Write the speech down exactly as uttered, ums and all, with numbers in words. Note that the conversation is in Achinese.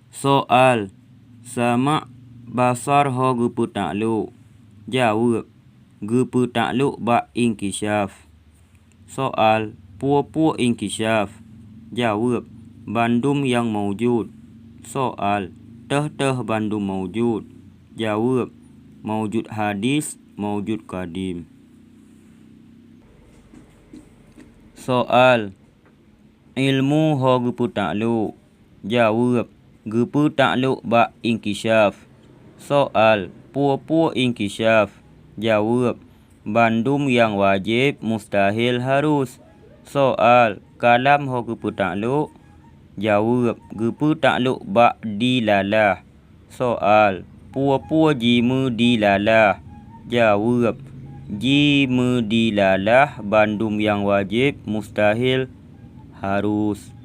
Soal, sama' basar ho geupeutakhlok? Jaweueb, geupeutakhlok bak inkisyaf. Soal, peue-peue inkisyaf? Jaweueb, bandum nyang maujud. Soal, teuh-teuh bandum maujud. Jaweueb, maujud hadis, maujud kadim. Soal, ilmu ho geupeutakhlok? Jaweueb, geupeutakhlok bak inkisyaf. Soal, peue-peue inkisyaf? Jaweueb, bandum nyang wajéb, mustahil, harus. Soal, kalam ho geupeutakhlok? Jaweueb, geupeutakhlok bak dilalah. Soal, peue-peue jimeudilalah? Jaweueb, jimeudilalah bandum nyang wajéb, mustahil, harus.